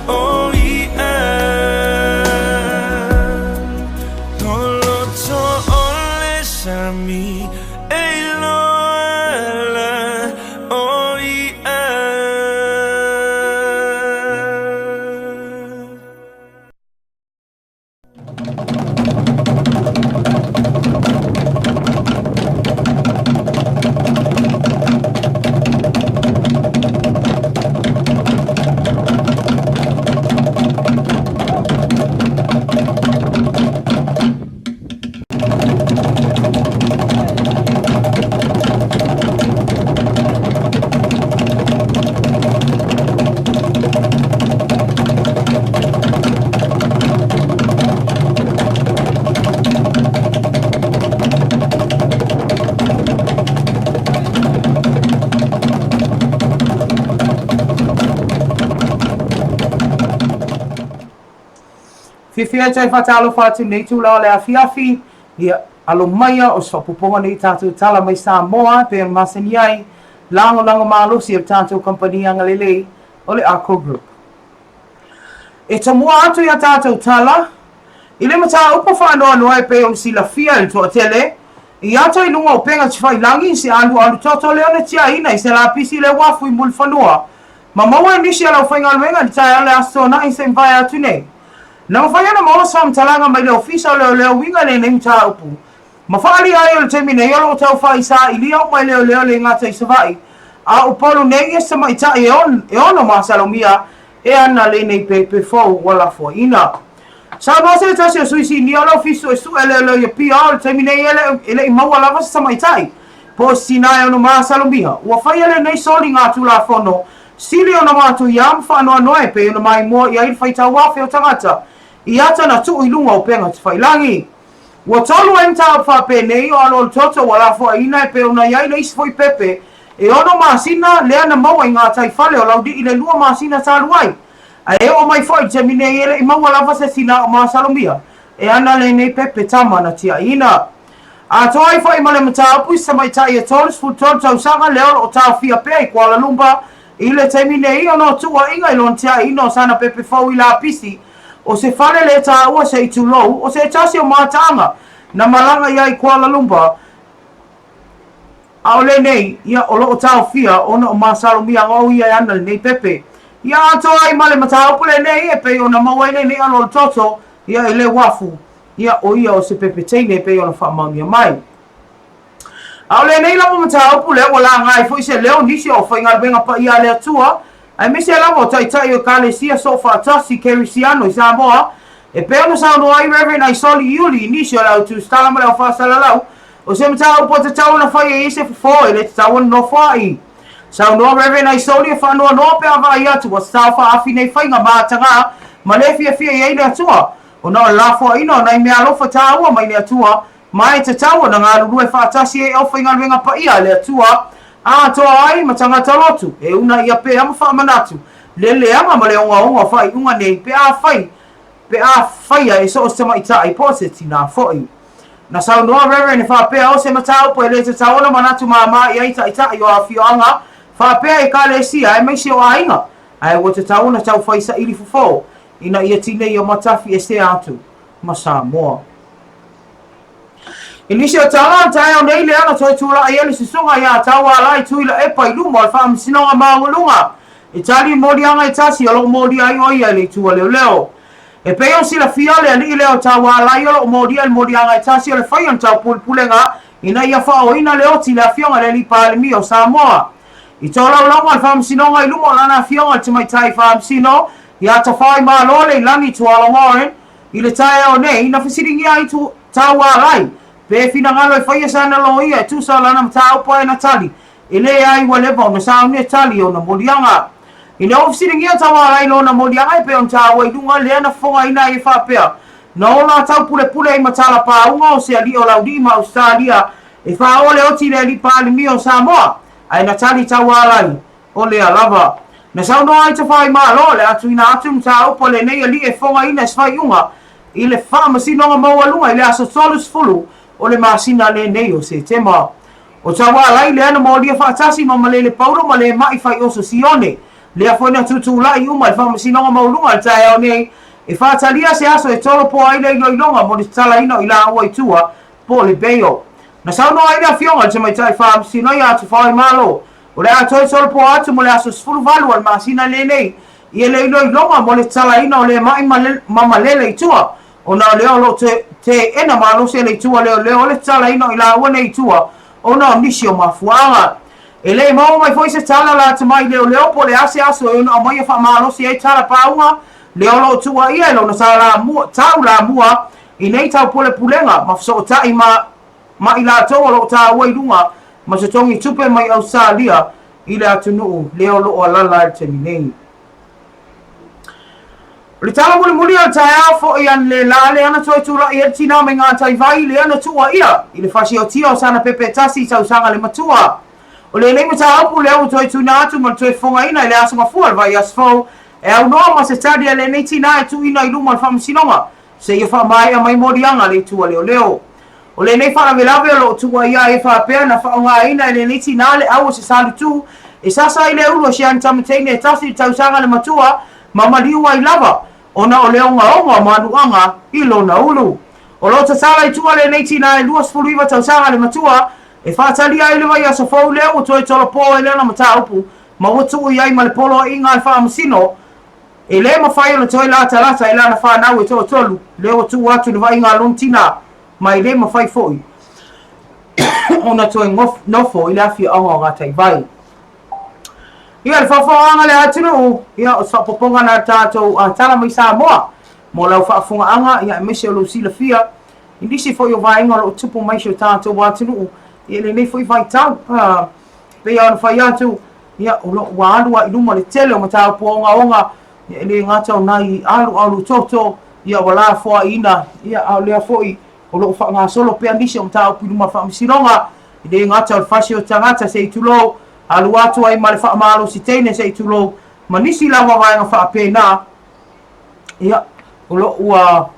o iʻa. Loloto o le sami e iloa ala o iʻa. Fiafia e toe whakaalofa atu nei tūla o le awhiawhi, ia alo maia o se faaopoopoga nei tatou tala mai Samoa e pei ona masani ai, lagolago malosi e le tatou kamupani agalelei o le Arco Group. E tamua atu i a tatou tala, i le mataupu faanoanoa e pei ona silafia e le toatele, i ata i luga o upega tafailangi se alualu toto lea na tiaina i se lapisi i le uafu i Mulifanua, ma maua e nisi o le aufaigaluega i le taeao le Aso Toonai se i mavae atu nei. Na mafai ona maua se faamatalaga mai le Ofisa o Leoleo uiga i lenei mataupu, ma faaalia ai o le taimi nei o lo o tau faaisailia uma e leoleo le gata i Savaii, a o Upolu nei ia se tamaitai e ono masalomia e ana lenei pepe fou ua lafoaiina. Saunoa se tasi o sui sinia o le Ofisa Suesue Leoleo i Apia o le taimi nei e le i maua lava se tamaitai po o se tinā e ono masalomia. Ua faia lenei soliga Tulafono sili ona matuia ma faanoanoa e pei ona maimoa i ai le faitau afe o tagata i ata na tuu i luga o upega tafailangi. Ua tolu ai mataupu faapenei o alo o le toto ua lafoaiina e pei ona i ai le isi foi pepe e ono masina lea na maua i gatai fale o Laulii i le lua masina talu ai. A e oo mai foi i le taimi nei e le i maua lava se tina o masalomia e ana lenei pepe tama na tiaiina. Atoa ai foi ma le mataupu i se tamaitai e 33 tausaga lea o lo o taofia pea i Kuala Lumpur i le taimi nei ona o tuuaiga i lona tiaiina o sana pepe fou i lapisi o se fale lē taua se i tulou o se tasi o mataaga na malaga i ai i Kuala Lumpur a o lenei ia o lo o taofia ona o masalomiaga o ia e ana lenei pepe. Ia atoa ai ma le mataupu lenei e pei ona maua ai lenei alo o le toto ia i le uafu ia o ia o se pepe teine e pei ona faamaonia mai. A o lenei lava mataupu lea ua laga ai foi se leo nisi o aufaigaluega paia a le Atua, aemaise lava o taitai o Ekalesia Soofaatasi Kerisiano i Samoa, e pei ona saunoa ai Rev. Aisoli Iuli i nisi o le au tusitala ma le au faasalalau, o se mataupu e tatau ona fai e ia se fofo e le tatau ona nofoai. Saunoa Rev. Aisoli e faanoanoa pe a vaai atu ua tatao faaafi nei faiga matagā ma le fiafia i ai le Atua, ona o le lafoaiina o nai meaalofa taua mai le Atua Ma e tatau ona galulue faatasi e aufaigaluega paia a le Atua, atoa ai ma tagata lotu, e una ia pea ma faamanatu le leaga ma le ogaoga o faaiuga nei pe a fai, pe a faia e so o se tamaitai po o se tinā foi. Na saunoa Reverend e faapea o se mataupu e le tatau ona manatu māmā i ai taitai o afioaga Faapea Ekalesia aemaise o aiga, ae ua tatau ona taufai saili fofo ina ia tineia ma tafiesea atu ma Samoa. I nisi o tala o le taeao nei lea na toe tulai ai le susuga ia Taualai Tuilaepa i luma o le Faamasinoga Maualuga e tali i moliaga e tasi o lo o molia ai o ia i le itu a leoleo. E pei ona silafia, o le alii lea o Taualai o lo o molia i le moliaga e tasi o le fai o le taupulepulega ina ia faaoina le oti i le afioga i le Alii Palemia o Samoa. I tolaulauga a le Faamasinoga i luma o lana afioga i le Tamaitai Faamasino ia Tafaoimalo Leilani Tuala Warren i le taeao nei, na fesiligia ai Taualai pe finagalo e faia sana loia e tusa lana mataupu ae na tali, E leai, ua leva ona saunia tali ona moliaga. Ina ua fesiligia Taualai lona moliaga e pei ona taua i luga, lea na fofogaina ai e faapea, Na ola taupulepule ai ma talapāuga o se alii o Laulii ma Ausetalia e faaoo le oti i le alii Palemia o Samoa, ae na tali Taualai, O lea lava. Na saunoa ai Tafaimalo, le a tuuina atu le mataupu a lenei alii e fofogaina e se faaiuga i le Faamasinoga Maualuga i le aso 30 o le masina lenei o Setema. O Taualai lea na molia faatasi ma Malele Paulo ma Lemai Faioso Sione, lea foi na tutulai uma i le Faamasinoga Maualuga i le taeao nei e faatalia se aso e tolopo ai le iloiloga mo le tatalaina o i laua i tua po o le bail. Na saunoa ai le Afioga i le Tamaitai Faamasino ia Tufaoimalo, o le a toe tolopo atu mo le aso 18 o le masina lenei ia le iloiloga mo le tatalaina o Lemai ma Malele i tua, ona o lea o lo o teena malosi e le itu a leoleo le tatalaina o i laua nei i tua ona o nisi o mafuaaga. E le maua mai foi se tala la tamai leoleo po o le a se aso e ono aumaia faamalosi ai tala pauga lea o lo o tuuaia e lona taulamua i nei taupulepulega ma fesootai ma ma i latou o lo o taua i luga ma totogi tupe mai Ausetalia i le atunuu lea o lo o alala ai le taimi nei. O le tala mulimuli o le taeao foi analeila lea na toe tulai ai le tinā mai Gataivai lea na tuuaia i le fasiotia o sana pepe e tasi i tausaga le matua. O lenei mataupu lea ua toe tuuina atu ma le toe fofogaina i le aso Gafua o le vaiaso fou e aunoa ma se tali a lenei tinā e tuuina i luma o le faamasinoga seia faamaea mai moliaga a le itu a leoleo. O lenei faalavelave o lo o tuuaia ai e faapea na faaaogaina e lenei tinā le au o se salutu e sasa ai le ulu o si ana tamateine e tasi i le tausaga le matua ma maliu ai lava ona o le ogaoga o manuaga i lona ulu. O lo o tatala i tua lenei tinā e 29 tausaga le matua e faatalia ai le vaiaso fou lea ua toe tolopo ai lana mataupu ma ua tuu i ai ma le poloaiga a le faamasino E le mafai ona toe latalata e lana fanau e toatolu, lea ua tuu atu le vaaiga a lona tinā, ma e le mafai foi ona toe nofo i le afioaga o Gataivai. Ia, le faafofogaaga a le atunuu, ia, o se faaopoopoga na tatou tala mai Samoa mo lau faafofogaaga, ia, aemaise o lou silafia i nisi foi o vaega o lo o tupu mai i si o tatou atunuu i lenei foi vaitau. E pei lava ona fai atu, Ia, o lo o ua alu lava i luma le tele o mataupu ogaoga, ia, e le gata o nai alu alu toto, ia, ua lafoaiina, ia, a o lea foi o lo o faagasolo pea nisi o mataupu i luma o le Faamasinoga, e le gata o le fasi o tagata se i tulou, alu atu ai ma le faamalosi teine se i tulou, ma nisi lava vaega faapena, ia, o lo o ua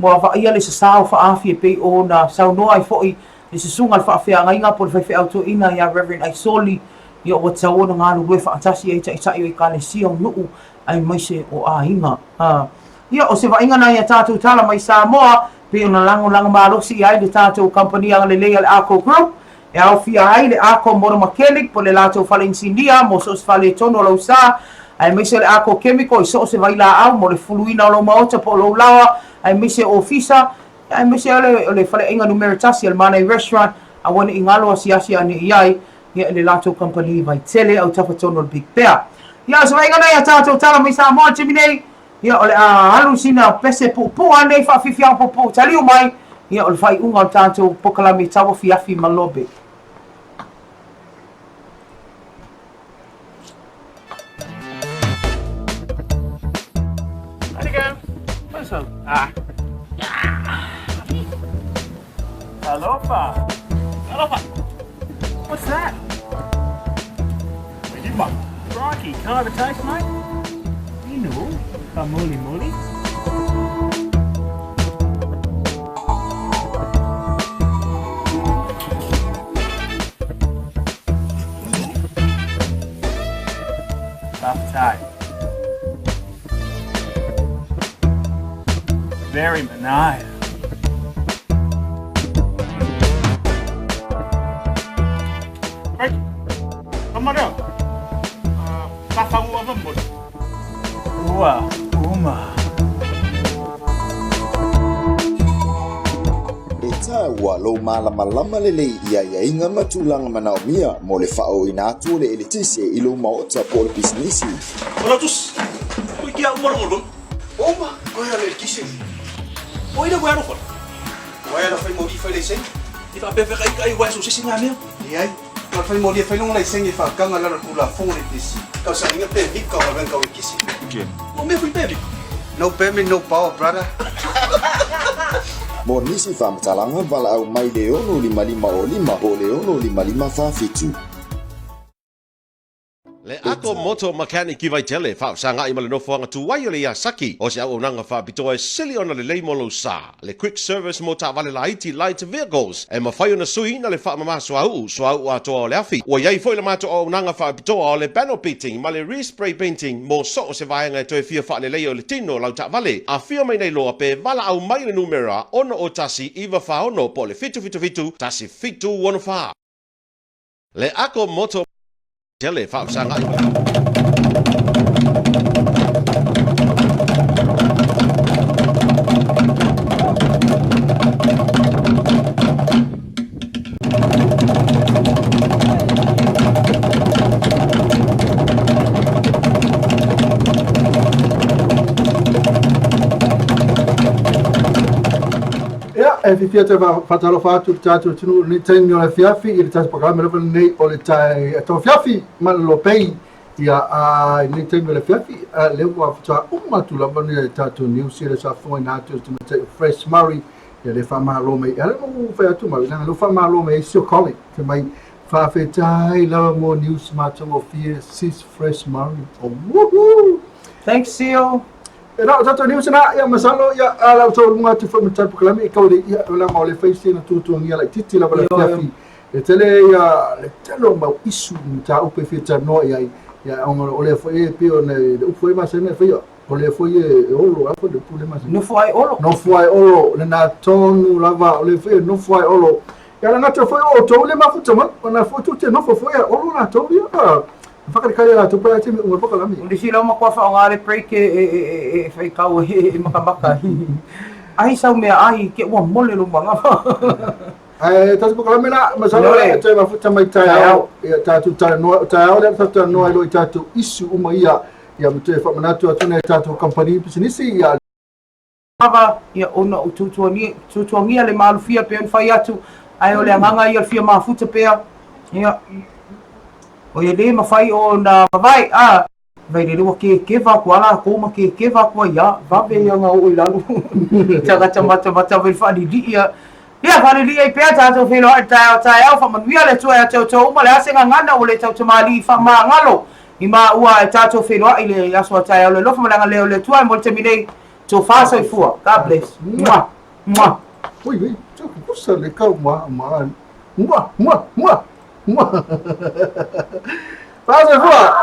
ua vaaia le sasao faaafi e pei ona saunoa ai foi le susuga i le faafeagaiga po o le faifeau toeaina ia Rev. Aisoli, ia ua tatau ona galulue faatasi ai taitai o Ekalesia, o nuu aemaise o aiga. Ia, o se vaaiga na i a tatou tala mai Samoa, pei ona lagolago malosi ai le tatou kamupani agalelei a le Arco Group, e aofia ai le Arco Motor Mechanic po o le latou fale inisinia mo so o se faaletonu o lou sa, aemaise o le Arco Chemical i so o se vailaau mo le fuluina o lou maota po o lou laoa, aemaise o ofisa, aemaise o le faleaiga numera tasi o le Manai Restaurant, aua ne i galo asiasi ane i ai i le latou kamupani vaitele autafa tonu o le Big Bear. Ia, o se vaaiga lena i a tatou tala mai Samoa i le taimi nei, ia, o le a alu sina pese puupuu anei faafiafiaga puupuu taliu mai, ia, o le faaiuga o le tatou pokalame tauafiafi ma Lobe. Alofa. Alofa. What's that? Crikey, can I have a taste, mate? Inu, kamuli muli. Matai. Very manaia. Right. Come on down. Ua uma. E tāua lou malamalama lelei i aiaiga ma tulaga manaomia mo le faaooina atu o le eletise i lou maota po o le pisinisi. Ola tus. Ui kia uma longo Uma, koe ale kisi. O ina koe alofa. Koe ala fai mori fai leiseng. I fa pefe kai kai wai so sisi ngā mea. Ni ai. Ka fai mori fai longa leiseng e fa kanga lalo tula fong le tisi. Ka sa inga pe vik ka wa ka kisi. O me fui pe vik. No permit, no power, brother. Mo nisi faamatalaga valaau mai le 655 5 po o le 655 47. Le Ako Moto Mechanic i Vaitele, faafesagai ma le nofoaga tuai o le Yasaki, o se auaunaga faapitoa e sili ona lelei mo lou sa. Le Quick Service mo taavale laiti, light vehicles, e mafai ona suiina le faamama suauu, suauu atoa o le afi. Ua i ai foi le matou auaunaga faapitoa o le panel beating ma le re-spray painting mo so o se vaega e toe fia faaleleia o le tino o lau taavale. Afio mai nei loa pe valaau mai i le numera 6 01 9 4 6 po o le 777 1 7 6 4. Le Ako Moto Tele faafesagai. Ia, e fiafia toe faatalofa atu i le tatou atunuu i lenei taimi o le afiafi i le tatou polokalame lava lenei o le tae tauafiafi ma le lopei. Ia, a i lenei taimi o le afiafi, lea ua faatoa uma atu lava le tatou news ia le sa fofogaina atu e le tamaitai o Fresh Murray, ia lea faamalo mai. Ia lea ua fai atu Murray, leaga lea ua faamalo mai ai si o colleague, fai mai, faafetai lava mo news matagofie sis Fresh Murray. Oh, woohoo! Thanks, Sio. E na o tatou news na, ia masalo, ia a la outou luga atu foi ma tatou polokalame, e kau le, ia, leaga o le fai sina tuatuagia laitiiti lava le afiafi. E tele ia le tele o mau isu mataupu e fia talanoa i ai, ia ona o lea foi e pei ona le upu foi masani e faia, o lea foi e olo, a foi le upu lea masani. Nofo ai olo. Nofo ai olo, lena tonu lava, o lea foi e nofo ai olo. Ia le gata foi o outou le mafuta mai, ona foi tou te nofo foi a olo latou ia. Whakarekare rātou pea te unga whakarami. O nisi lau makoa whaonga le break e e e e e whai kau e e makamaka. Ahi sau mea ahi ke ua mole lo manga. Ae tasi whakarami la, masalo e te mafuta mai taeao, ia tātou talanoa, taeao lea tātou talanoa ai loa i tātou isu uma ia, ia ma toe whaamanatu atu nei tātou kampani pisinisi, ia Lava, ia, ona o tuatuangia le malofia pea ona fai atu, ae o le agaga ia o le fia mafuta pea, ia, o ia le mafai ona vavae, a, vai lele ua kekeva aku a lakou ma kekeva aku ai a, vave ia ona oo i lalo, tagata matamata mai le faalilii ia, ia, faalilii ai pea tatou feiloai i le taeao taeao, faamanuia le Atua ia te outou uma, le a se gagana ua le tautamalii faamagalo i maua e tatou feiloai i le aso a taeao, le alofa ma le agalelei o le Atua e mo le taimi nei. Tofa soifua. God bless. Mwah. Mwah. Ui, ui, tukusa le kau ma, ma. Mwah, mwah, mwah. Mwah. Soifua.